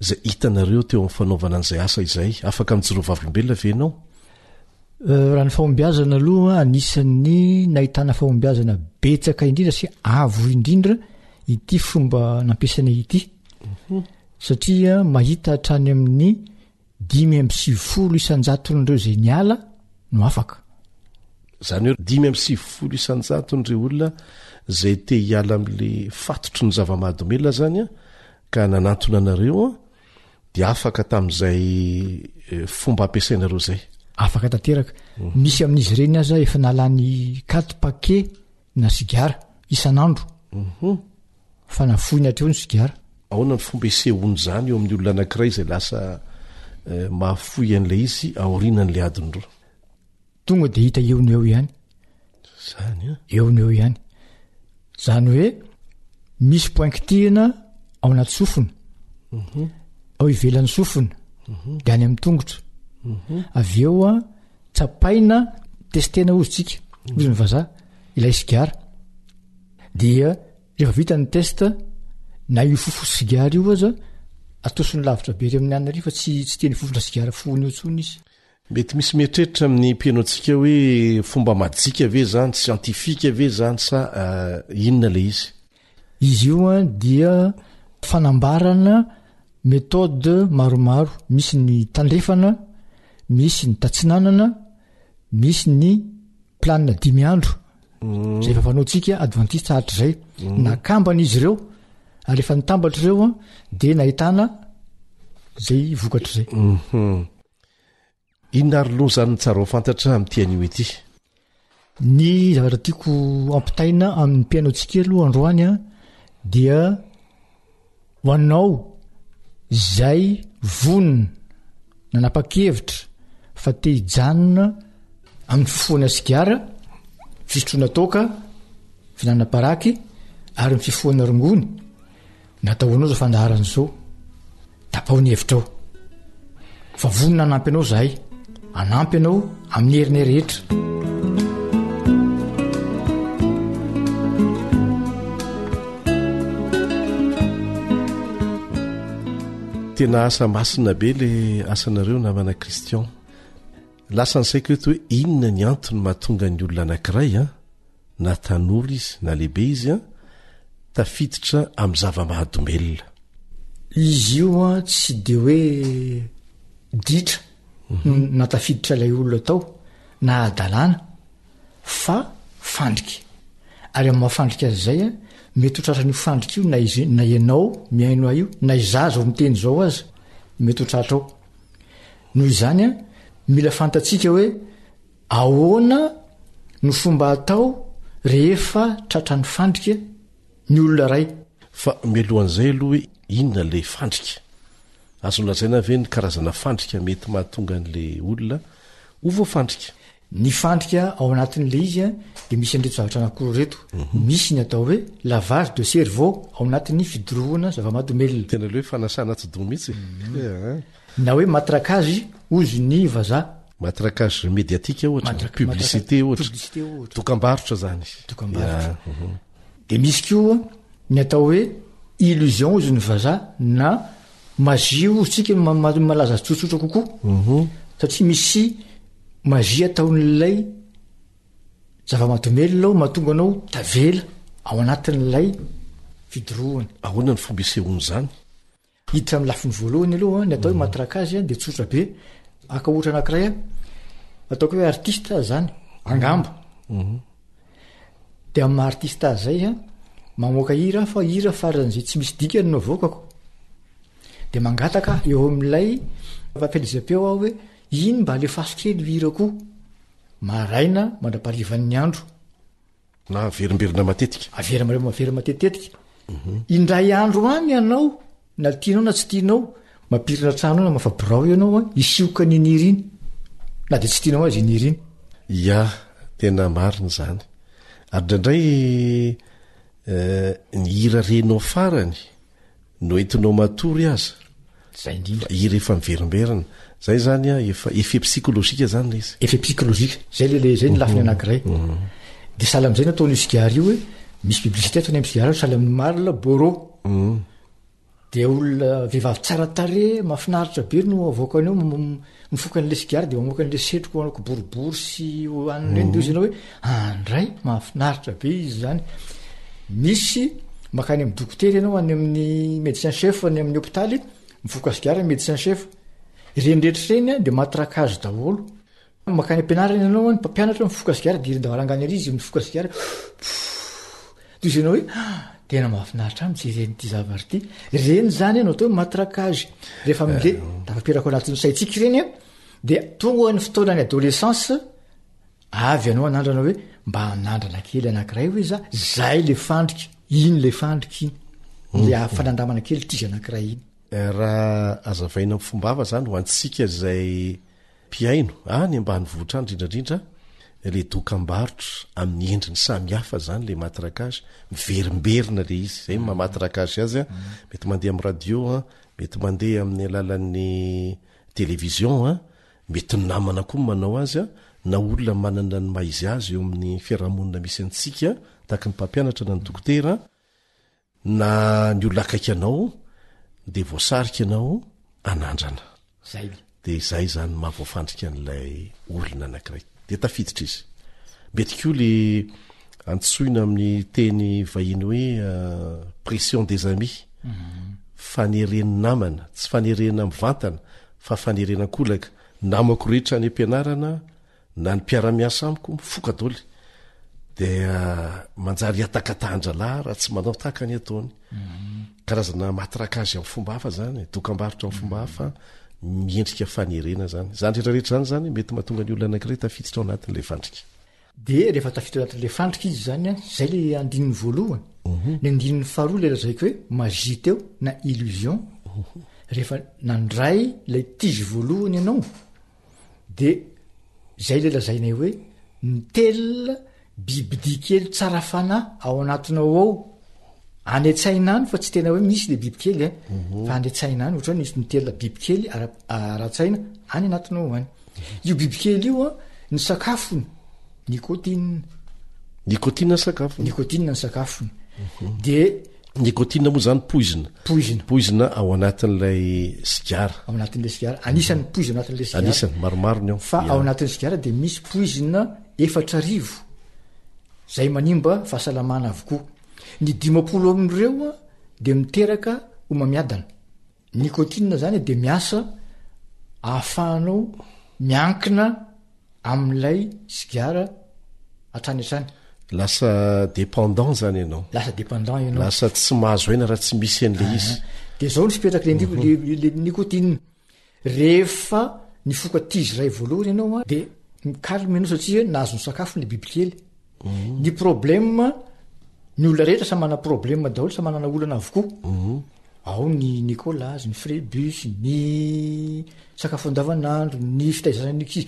izay hitanareo teo amin'ny fanaovana an'izay asa izay? Afaka mijoro vavolombelona ve ianao? Eh, raha ny fahombiazana aloha anisan'ny nahitana fahombiazana betsaka indrindra sy avo indrindra ity fomba nampiasaina ity. Satria mahita hatrany amin'ny 95 isan-jaton'ireo izay niala no afaka. Izany hoe 95 isan-jaton'ireo olona izay te hiala amin'ilay fatotry ny zava-mahadomelina izany ka nanantona anareo dia afaka tamin'izay eh, fomba ampiasainareo izay. Afaka tanteraka. Mhm. Misy amin'izy ireny aza efa nalany quatre paquets na sigara isan'andro. Mhm. Fa nafoiny hatreo ny sigara. Ahoana ny fomba isehoan'izany eo amin'ny olona anankiray izay lasa eh, mahafoy an'ilay izy aorianan'ilay adiny roa? Tonga dia hita eo no eo ihany. Zany an? Eo no eo ihany. Zany hoe misy point kitihina ao anaty sofina, mhm. ao ivelan'ny sofina, mhm. dia any amin'ny tongotra. Mhm. Avy eo an, tsapaina, testena hozy tsika, hozy ny vazaha, ilay sigara. Dia rehefa vita ny test, na io fofo sigara io aza, atosiny lavitra be ery amin'ny anona ery fa tsy tsy teny fofona sigara fohony eo intsony izy. Mety misy mieritreritra amin'ny mpihaino antsika hoe fomba majika ve izany, siantifika ve izany sa inona ilay izy? Izy io dia fanambarana méthode maromaro, misy ny tandrefana, misy ny tatsinanana, misy ny planina dimy andro izay efa fanaontsika advantista hatrizay. Nakambana izy ireo ary efa nitambatra ireo dia nahitana izay vokatra izay. Inona ary loha izany no tsara ho fantatra amin'ity anio ity? Ny zavatra tiako ampitaina amin'ny mpihaino antsika aloha androany an, dia ho anao izay vonona nanapa-kevitra fa te hijanona amin'ny fifohana sigara, fisotroana toaka, fihinanana paraky ary ny fifohana rongony, Natao ho anao izao fandaharana izao. Tapaho ny hevitrao. Fa vonona hanampy anao izahay. Hanampy anao amin'ny herinay rehetra. Tena asa masina be le asanareo namana Christian. Lasa ny saiko eto hoe inona ny antony mahatonga ny olona anankiray an, na tanora izy na lehibe izy an, tafiditra amin'ny zava-mahadomelina. Izy io an tsy de hoe ditra no nahatafiditra ilay olona tao na hadalana fa fandrika. Ary amin'ny maha fandrika azy izay an, mety ho tratran'io fandrika io na izy na ianao mihaino ahy io na izaho izao miteny izao aza mety ho tratra ao. Noho izany an, mila fantatsika hoe ahoana no fomba atao rehefa tratran'ny fandrika ny olona iray. Fa mialohan'izay aloha hoe inona ilay fandrika? Azo lazaina ve ny karazana fandrika mety mahatonga an'ilay olona ho voafandrika? Ny fandrika ao anatin'ilay izy dia misy an'ireto zavatra anankiroa ireto. Misy ny atao hoe lavage de cerveau ao anatin'ny fidorohana zava-mahadomelina. Tena ilay hoe fanasana atidoha mihitsy e. Na hoe matraquage hozy ny vazaha. Matraquage médiatique ohatra, publicité ohatra. Publicité ohatra. Dokambarotra izany. Dokambarotra. Dia misy koa ny atao hoe illusion hozy ny vazaha na magie hozy tsika malaza azy tsotsotra kokoa. Satria misy magie ataon'ilay zava-mahadomelina ao mahatonga anao tavela ao anatin'ilay fidorohana. Ahoana ny fomba isehoan'izany? Hiditra amin'ny lafiny voalohany aloha, ny atao hoe matraquage dia tsotra be. Haka ohatra anankiray aho, ataoko hoe artiste aho zany, angamba. Dia amin'ny maha artiste azy zay an, mamoaka hira aho fa hira faran'izay tsy misy dikany no avoakako. Dia mangataka eo amin'ilay fampielezam-peo aho hoe iny mba alefaso kely io hirako io, maraina mandra-paharivan'ny andro. Na averimberina matetika. Averina averina matetitetika. Indray andro any ianao, na tianao na tsy tianao, mampirina trano na mafa birao ianao an, hisioka an'iny hira iny. Na dia tsy tianao aza iny hira iny. Ya, tena marina izany. Ary indraindray ny hira renao farany no entinao matory aza. Zay indrindra. Hira efa miverimberina. Zay zany a, efa effet psychologique zany le izy. Effet psychologique, zay le le zay ny lafiny anankiray. De sahala am'zay nataon'io sigara io hoe misy publicité ataony am' sigara io sahala amin'ny Marlboro. De olona vehivavy tsara tarehy, mahafinaritra be no avoakany eo, mifoka an'le sigara de mamoaka an'le setroka ho kiboribory sy ho an'ireny de hozy ianao hoe andray mahafinaritra be izy zany. Misy makany amin'ny dokotera ianao any amin'ny médecin chef any amin'ny hopitaly, mifoka sigara ny médecin chef. Ireny rehetra ireny dia matraquage daholo. Mankany am-pianarana ianao, ny mpampianatra mifoka sigara dia iry an-davarangana ery izy mifoka sigara, Toy izay ianao hoe ah, tena mahafinaritra ahy mijery an'ity zavatra ity. Ireny izany no atao hoe matraquage. Rehefa mile, tafapirako anatin'ny saintsika ireny an, dia tonga ny fotoanan'ny adolescence, avy ianao hanandrana hoe mba hanandrana kely anankiray hoe za, zay le fandrika, iny le fandrika iny. Le mm. fanandramana kely tizy anankiray iny. Eh, raha azavaina amin'ny fomba hafa zany ho antsika izay Mpihaino, any ambanivohitra any indrindra indrindra, ilay dokambarotra amin'ny endriny samihafa izany ilay matraquage, miverimberina ilay izy, izay no maha matraquage azy an, mety mandeha amin'ny radio an, mety mandeha amin'ny alalan'ny télévision an, mety ny namana koa no manao azy an, na olona manana ny maha izy azy eo amin'ny fiarahamonina misy antsika, tahaka ny mpampianatra na ny dokotera, Na ny olona akaiky anao dia voasarika ianao hanandrana. Zay. Dia izay izany maha voafandrika an'ilay olona anankiray. Dia tafiditra izy. Mety koa le antsoina amin'ny teny vahiny hoe pression des amis. Faneren'ny namana, tsy fanerena mivantana fa fanerena an-kolaka. Namako rehetra any am-pianarana na ny mpiara-miasa amiko mifoka doly dia manjary hiatakatahan-dralahy raha tsy manao tahaka ny ataony mhm. karazana matraquage amin'ny fomba hafa zany dokambarotra amin'ny fomba hafa miendrika fanerena zany zany rehetrarehetra zany zany mety mahatonga ny olona anankiray tafiditra ao anatin'ilay fandrika de rehefa tafiditra anatin'ilay fandrika izy zany a zay le andininy voalohany mhm. ny andininy faharoa le lazaiko hoe magie teo na illusion mhm. rehefa nandray lay tizy voalohany ianao De zay le lazainay hoe nitelina bibidia kely tsara fanahy ao anatinao ao, any an-tsaina any fa tsy tena hoe misy le bibikely e, mhm. fa any an-tsaina any ohatra hoe misy nitelina bibikely ara-tsaina any anatinao any. Io bibikely io a, ny sakafony nicotine. Nicotine ny sakafony. Nicotine ny sakafony. Mhm. De Nicotine moa zany poizina. Poizina. Poizina ao anatin'ilay sigara. Ao anatin'ilay sigara. Anisan'ny poizina anatin'ilay sigara. Anisan'ny, maromaro ny ao. Fa ao anatin'ny sigara dia misy poizina 4000 izay manimba fahasalamana avokoa. Ny 50 amin'ireo dia miteraka homamiadana. Nicotine zany dia miasa ahafahanao miankina amin'ilay sigara hatrany hatrany. Lasa dépendant zany ianao. Lasa dépendant ianao. Lasa tsy mahazo aina raha tsy misy an'ilay izy. Dia zao ny fipetrak'ilay le nicotine. Rehefa nifoka tizy iray voalohany ianao a, dia mi-calme ianao satria nahazo ny sakafony ilay bibikely. Mhm. Ny problème, ny olona rehetra samy manana problème daholo, samy manana olana avokoa. Mhm. Ao ny Nicolas, ny frais bus, ny sakafo andavanandro, ny fitaizana ny ankizy.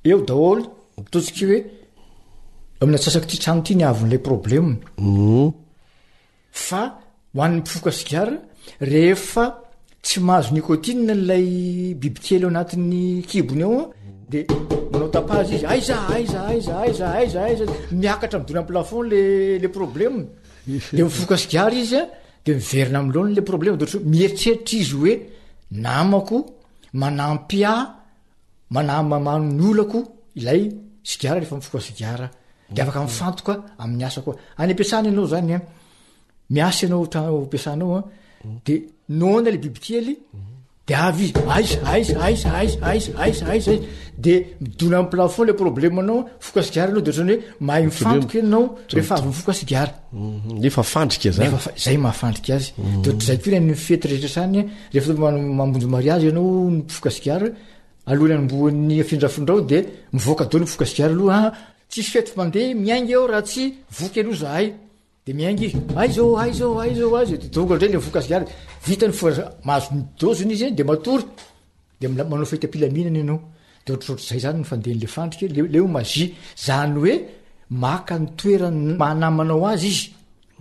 Eo daholo, ataontsika hoe amin'ny antsasak'ity trano ity ny haavon'ilay problème. Mhm. Fa ho an'ny mpifoka sigara, rehefa tsy mahazo nicotine ilay bibikely ao anatin'ny kibony ao de manao tapage izy, aiza, aiza, aiza, aiza, aiza, aiza, miakatra midona amin'ny plafond le le problème, de mifoka sigara izy a, de miverina amin'ny laoniny le problème, de ohatry hoe mieritreritra izy hoe namako manampy ahy Manamamano ny olako ilay sigara rehefa mifoka sigara de afaka mifantoka amin'ny asa koa. Any am-piasana ianao zany an, miasa ianao trano ampiasanao an, de noana le bibikely de avy izy, aiza, aiza, aiza, aiza, aiza, aiza, aiza, aiza, de midona amin'ny plafond le problème-nao, mifoka sigara ianao de ohatran'ny hoe mahay mifantoka ianao rehefa avy mifoka sigara. Mhm. Nefa fandrika zany. Nefa zay mahafandrika azy. Mhm. De ohatr'izay koa ny fety rehetra zany, rehefa mamonjy mariazy ianao mifoka sigara, alohan'ny hanombohan'ny afindrafindrao de mivoaka daholo mifoka sigara aloha, ah, tsisy fety mandeha miainga eo raha tsy voky aloha zahay. De miainga izy, aiza ô, aiza ô, aiza ô, aiza, de tonga indray le mifoka sigara, vita ny foka, mahazo ny doziny izy de matory. De manao fety am-pilaminana ianao. De ohatrohatr'izay zany ny fandehan'le fandrika, le le hoe magie. Zany hoe maka ny toeran'ny maha namanao azy izy.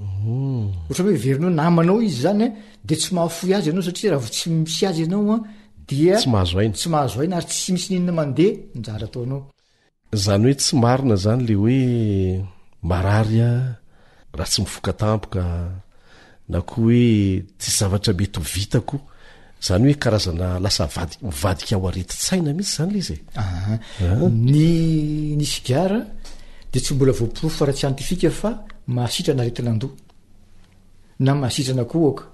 Ohatra hoe heverinao namanao izy zany an, de tsy mahafoy azy ianao satria raha vao tsy misy azy ianao an, dia Tsy mahazo aina. tsy mahazo aina ary tsy misy n'inona mandeha ny zavatra ataonao. Zany hoe tsy marina zany le hoe marary aho raha tsy mifoka tampoka na koa hoe tsisy zavatra mety ho vitako. Zany hoe karazana lasa avadi- mivadika ho aretin-tsaina mihitsy zany le izy e. Aha. Ny ny sigara dia tsy mbola voaporofo ara-tsiantifika fa mahasitrana aretin'andoha na mahasitrana kohaka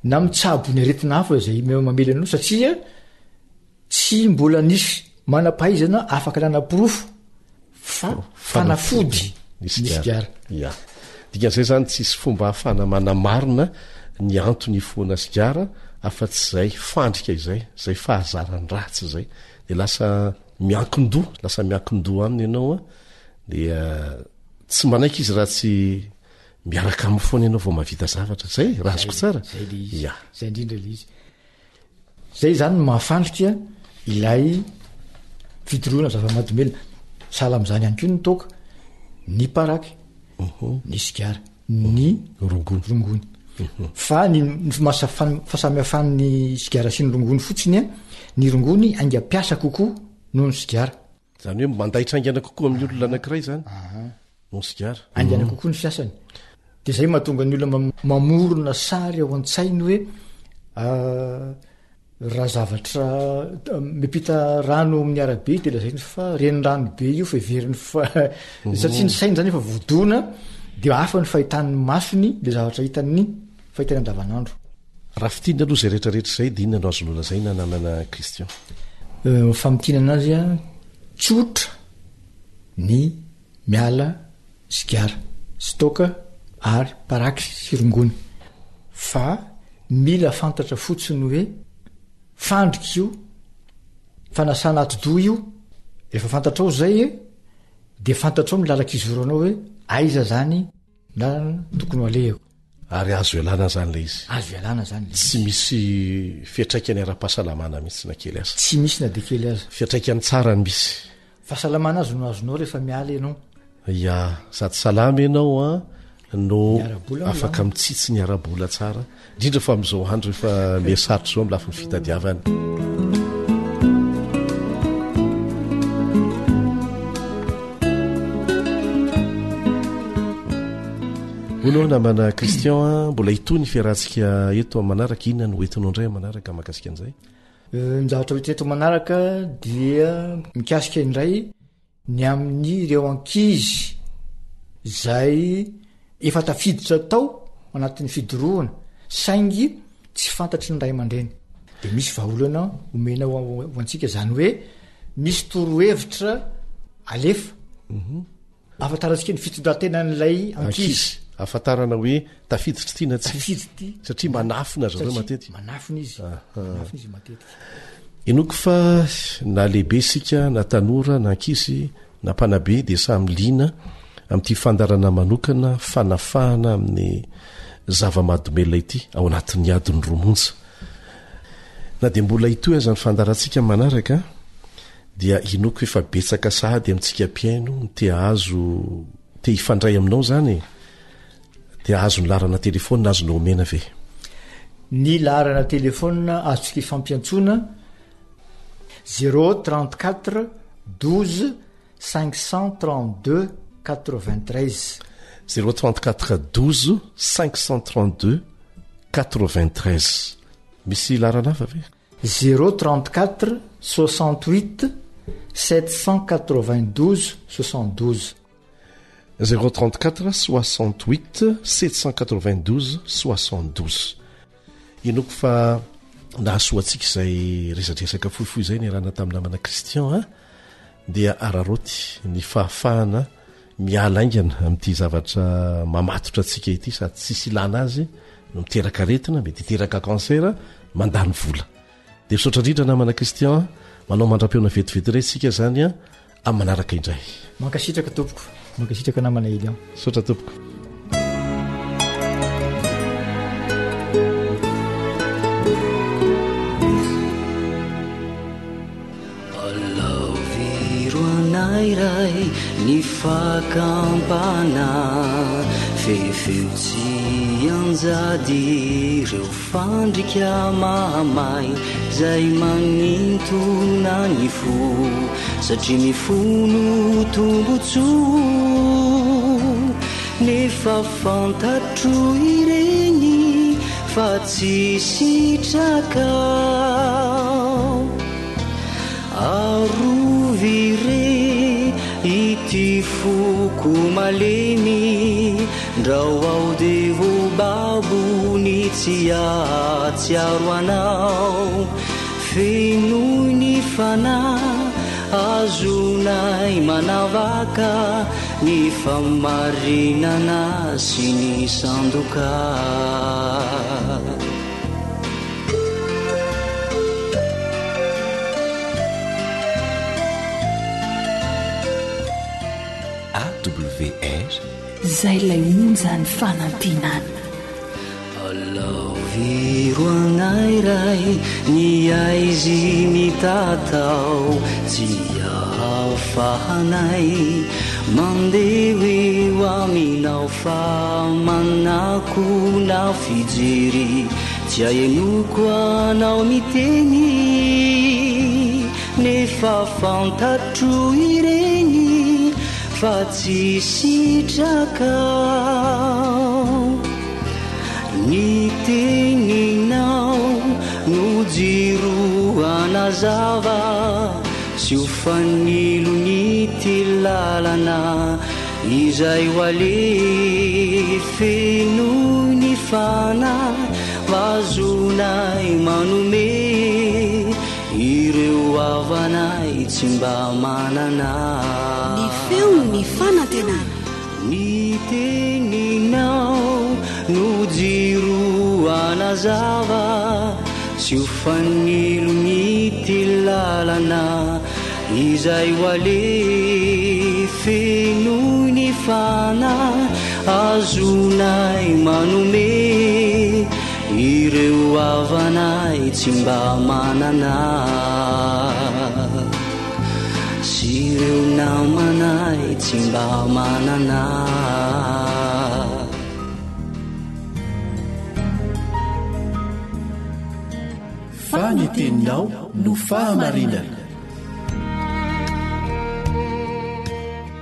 na mitsabo ny aretina hafa izay mamely anao satria. Tsy mbola nisy manam-pahaizana afaka nanaporofo fa fanafody ny sigara. Ya. Dikan'izay izany tsisy fomba ahafahana manamarina ny antony ifohana sigara afa-tsy izay fandrika izay, izay fahazaran-dratsy izay. Dia lasa miankin-doha, lasa miankin-doha aminy ianao an, dia tsy manaiky izy raha tsy miaraka aminy foana ianao vao mahavita zavatra. Izay, raha azoko tsara. Izay ilay izy. Ya. Izay indrindra ilay izy. Zay izany no mahafandrika ilay fidorohana zava-mahadomelina. Sahala amin'izany ihany koa ny toaka, ny paraky, ny sigara, ny rongony. Rongony. Fa ny fahasamihafan'ny sigara sy ny rongony fotsiny, ny rongony haingam-piasa kokoa noho ny sigara. Izany hoe mandaitra haingana kokoa amin'ny olona anankiray izany noho ny sigara. Haingana kokoa ny fiasany. Dia izay mahatonga ny olona mamorona sary ao an-tsainy hoe raha zavatra miampita rano amin'ny arabe dia lazainy fa renirano be io fa heveriny fa satria ny sainy izany efa voadona dia hafa ny fahitan'ny masony ilay zavatra hitany fahitany andavanandro. Raha fintinina aloha izay rehetra rehetra izay dia inona no azonao lazaina namana Christian? Ny famintinana azy an, tsotra ny miala sigara sy toaka ary paraky sy rongony fa mila fantatra fotsiny hoe fandrika io, fanasana atidoha io, rehefa fantatrao izay dia fantatrao ny lalan-kizoranao hoe aiza zany lalana tokony ho alehako. Ary azo ialana izany ilay izy. Azo ialana izany ilay izy. Tsy misy fiantraikany ara-pahasalamana mihitsy na kely aza. Tsy misy na dia kely aza. Fiantraikany tsara no misy. Fahasalamana azo no azonao rehefa miala ianao. Ya, sady salama ianao an, no Ny ara-bola afaka mitsitsy ny ara-bola tsara, indrindra fa amin'izao andro efa miha sarotra izao amin'ny lafiny fitadiavana. Hono aho namana Christian a, mbola hitohy ny fiarahantsika eto amin'ny manaraka, inona no hoentinao indray amin'ny manaraka mahakasika an'izay? Eh, ny zavatra hoentiko eto manaraka dia mikasika indray ny amin'ireo ankizy izay efa tafiditra tao anatin'ny fidorohana saingy tsy fantatry ny ray aman-dreny. Dia misy vahaolana omena ho antsika, izany hoe misy torohevitra alefa. Mhm. Ahafantarantsika ny fitondran-tenan'ilay ankizy. Ahafantarana hoe tafiditra ity na tsia. Tafiditra ity. Satria manafina zareo matetika. Manafina izy. Manafina izy matetika. Inoako fa na lehibe isika na tanora na ankizy na mpanabe dia samy liana amin'ity fandaharana manokana fanafahana amin'ny zava-mahadomelina ity ao anatin'ny adiny roa monja. Na dia mbola hitohy aza ny fandaharantsika manaraka dia inoako efa betsaka sahady amintsika mpihaino ny te hahazo te hifandray aminao izany e. Dia hahazo ny laharana telefaonina azonao omena ve? Ny laharana telefaonina azontsika ifampiantsoana, zéro 34 12 532 93. 0 34 12 532 93. Misy laharana hafa ve? Zéro 34 68 792 72. 0 34 68 792 72. Inoako fa nahasoa antsika izay resadresaka fohifohy izay niarahana tamin'ny namana Christian a, dia araraoty ny fahafahana miala haingana amin'ity zavatra mamatotra antsika ity sady tsisy ilana azy no miteraka aretina, mety hiteraka cancer, mandany vola. Dia misaotra indrindra namana Christian, manao mandra-pihaona vetivety indray isika izany a, amin'ny manaraka indray. Mankasitraka tompoko, mankasitraka namana Elian. Misaotra tompoko. Alaviro anay Ray ny fakam-panahy, fefeo tsy hianjady ireo fandrika mahamay izay manintona ny fo, satria mifono tombontsoa nefa fantatro ireny fa tsy sitrakao. Arovy re ity foko malemy Ndrao aho dia ho babo ny tsy hahatsiaro anao Fenoy ny. fanahy azonay manavaka ny famarinana sy ny sandoka. AWR. Izay ilay onjan'ny fanantenana. Alaviro anay Ray ny aizy mitatao tsy ahafahanay mandeha eo aminao fa manakona fijery tsy ahenoko anao miteny nefa fantatro ireny fa tsy sitrakao Ny teninao no jiro hanazava sy ho fanilon'ity lalana izay ho aleha. Fenoy ny fanahy azonay manome ireo havanay tsy mba manana. Ny feon'ny fanantenana. Ny teninao no jiro hanazava sy ho fanilon'ity lalana izay ho aleha. Fenoy ny fanahy azonay manome ireo havanay tsy mba manana. Sy ireo namanay tsy mba manana. Fa ny teninao no fahamarinana.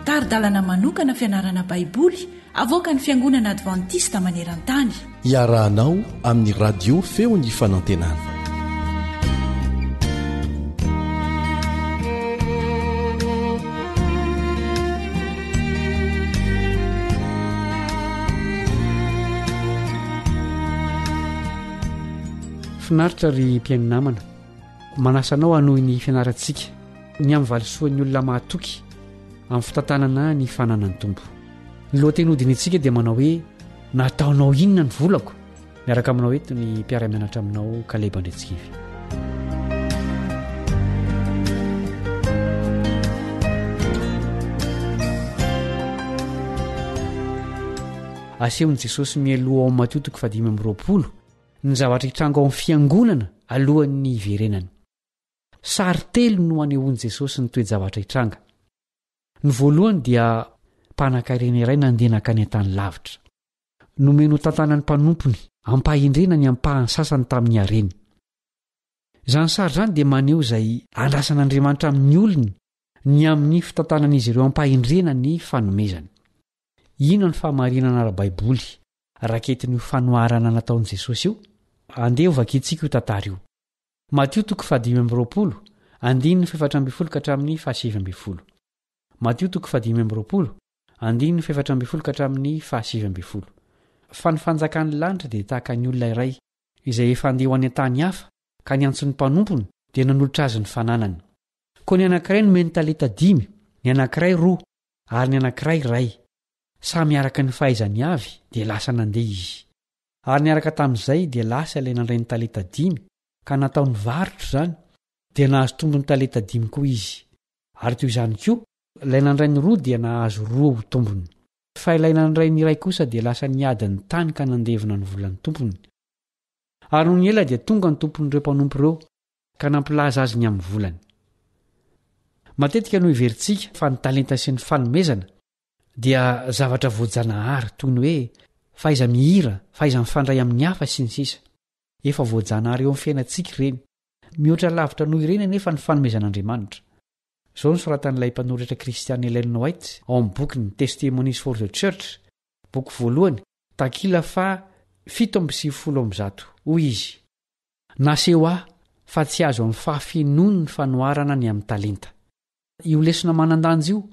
Tari-dalana manokana fianarana Baiboly avoakan'ny Fiangonana Advantista maneran-tany. Iarahanao amin'ny Radio Feon'ny Fanantenana. Finaritra ry mpihaino namana. Manasa anao hanohy ny fianarantsika ny amin'ny valisoan'ny olona mahatoky amin'ny fitantanana ny fananan'ny Tompo. Ny lohateny hodinihintsika dia manao hoe Nataonao inona ny volako? Miaraka aminao eto ny mpiara-mianatra aminao Kaleba Andriantsikivy. Asehon'i Jesosy mialoha ao Matio toko fahadimy amby 20 ny zavatra hitranga ao amin'ny fiangonana alohan'ny hiverenany. Sary telo no anehoan'i Jesosy ny toe-javatra hitranga. Ny voalohany dia mpanankarena iray nandeha nankany an-tany lavitra. Nomeny ho tantanan'ny mpanompony ampahendrena ny ampahany sasany tamin'ny hareny. Izany sary izany dia maneho izay andrasan'Andriamanitra amin'ny olony ny amin'ny fitantanan'izy ireo ampahendrena ny fanomezany. Inona ny fahamarinana ara-baiboly raketin'io fanoharana nataon'i Jesosy io? Andeha hovakintsika io tantara io. Matio toko fahadimy amby 20, andininy fahefatra ambin'ny folo ka hatramin'ny fahasivy ambin'ny folo. Matio toko fahadimy amby 20, andininy fahefatra ambin'ny folo ka hatramin'ny fahasivy ambin'ny folo. Fa ny fanjakan'ny lanitra dia tahaka ny olona iray, izay efa handeha ho any an-tany hafa, ka niantso ny mpanompony, dia nanolotra azy ny fananany. Koa ny anankiray nomeny talenta dimy, ny anankiray roa, ary ny anankiray iray. Samy araka ny fahaizany avy, dia lasa nandeha izy. Ary niaraka tamin'izay dia lasa ilay nandray ny talenta dimy, ka nataony varotra izany, dia nahazo tombony talenta dimy koa izy. Ary toy izany koa, ilay nandray ny roa dia nahazo roa ho tombony. Fa ilay nandray ny iray kosa dia lasa niady ny tany ka nandevona ny volan'ny tompony. Ary nony ela dia tonga ny tompon'ireo mpanompo ireo ka nampilaza azy ny amin'ny volany. Matetika no heverintsika fa ny talenta sy ny fanomezana dia zavatra voajanahary toy ny hoe fahaiza-mihira, fahaiza-mifandray amin'ny hafa sy ny sisa. Efa voajanahary eo amin'ny fiainantsika ireny. Mihoatra lavitra noho ireny anefa ny fanomezan'Andriamanitra. Izao no soratan'ilay mpanoratra kristiana Ellen White ao amin'ny bokiny Testimonies for the Church, boky voalohany, takila faha 197. Hoy izy, Naseho ahy fa tsy azo amin'ny fahafenoany ny fanoharana ny amin'ny talenta. Io lesona manan-danja io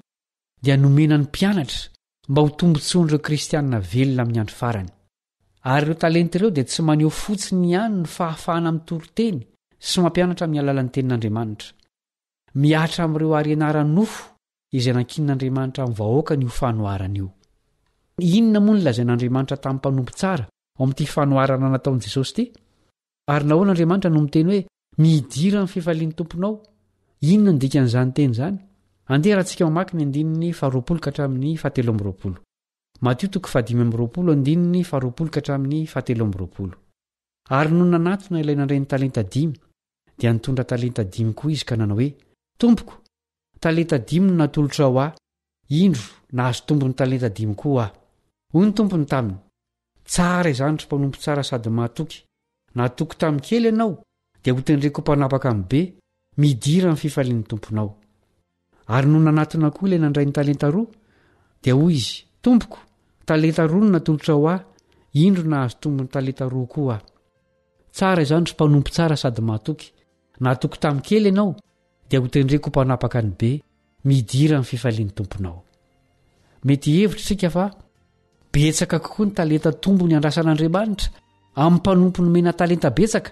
dia nomena ny mpianatra mba ho tombontsoan'ireo Kristianina velona amin'ny andro farany. Ary ireo talenta ireo dia tsy maneho fotsiny ihany ny fahafahana mitory teny sy mampianatra amin'ny alalan'ny Tenin'Andriamanitra. Mihatra amin'ireo harena ara-nofo izay nankinin'Andriamanitra amin'ny vahoakany io fanoharana io. Inona moa no lazain'Andriamanitra tamin'ny mpanompo tsara ao amin'ity fanoharana nataon'i Jesosy ity? Ary nahoana Andriamanitra no miteny hoe, Midira amin'ny fifalian'ny Tomponao? Inona no dikan'izany teny izany? Andeha raha tsika mamaky ny andininy faharoapolo ka hatramin'ny fahatelo amby roapolo. Matio toko fahadimy amby roapolo andininy faharoapolo ka hatramin'ny fahatelo amby roapolo. Ary nony nanatona ilay nandray ny talenta dimy, dia nitondra talenta dimy koa izy ka nanao hoe, Tompoko, talenta dimy no natolotrao ahy, indro, nahazo tombony talenta dimy koa aho. Hoy ny tompony taminy, Tsara izany ry mpanompo tsara sady mahatoky, nahatoky tamin'ny kely ianao, dia hotendreko ho mpanapaka amin'ny be, midira amin'ny fifalian'ny tomponao. Ary nony nanatona koa ilay nandray ny talenta roa, dia hoy izy, Tompoko, talenta roa no natolotrao ahy, indro nahazo tombony talenta roa koa aho. Tsara izany ry mpanompo tsara sady mahatoky, nahatoky tamin'ny kely ianao, dia hotendreko ho mpanapaka ny be, midira amin'ny fifalian'ny tomponao. Mety hihevitra isika fa betsaka kokoa ny talenta tombony andrasan'Andriamanitra amin'ny mpanompo nomena talenta betsaka,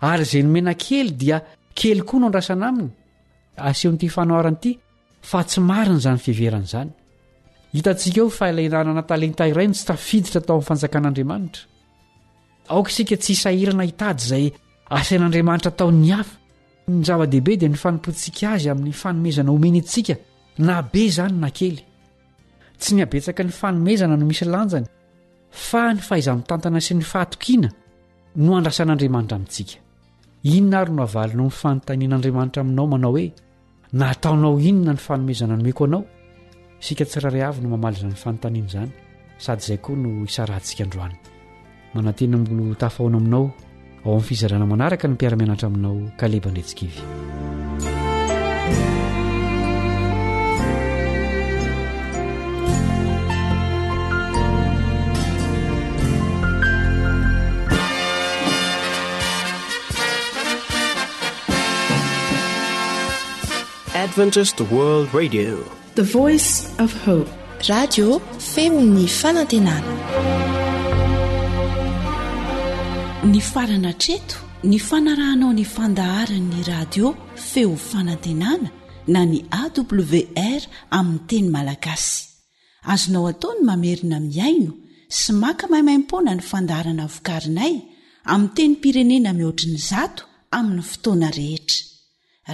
ary izay nomena kely dia kely koa no andrasana aminy. Asehon'ity fanoharana ity fa tsy marina izany fiheverana izany. Hitantsika eo fa ilay nanana talenta iray no tsy tafiditra tao amin'ny fanjakan'Andriamanitra. Aoka isika tsy hisahirana hitady izay asain'Andriamanitra ataon'ny hafa. Ny zava-dehibe dia ny fanompoantsika azy amin'ny fanomezana omeny antsika, na be izany na kely. Tsy ny habetsaky ny fanomezana no misy lanjany, fa ny fahaiza-mitantana sy ny fahatokiana no andrasan'Andriamanitra amintsika. Inona ary no havalinao ny fanontanian'Andriamanitra aminao manao hoe, Nataonao inona ny fanomezana nomeko anao? Isika tsirairay avy no mamaly izany fanontaniana izany, sady izay koa no hisarahantsika androany. Manantena mbola ho tafahaona aminao ao amin'ny fizarana manaraka ny mpiara-mianatra aminao Kaleba Andretsikivy. Adventist World Radio. The Voice of Hope. Radio feon'ny fanantenana. Nifarana hatreto ny fanarahanao ny fandaharan'ny radio feo fanantenana na ny AWR amin'ny teny malagasy. Azonao atao ny mamerina mihaino sy maka maimaimpoana ny fandaharana vokarinay amin'ny tenim-pirenena mihoatry ny zato amin'ny fotoana rehetra.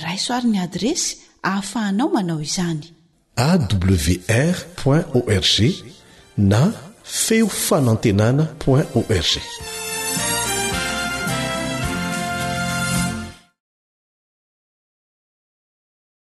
Raiso ary ny adiresy ahafahanao manao izany. Awr point org na feo fanantenana point org.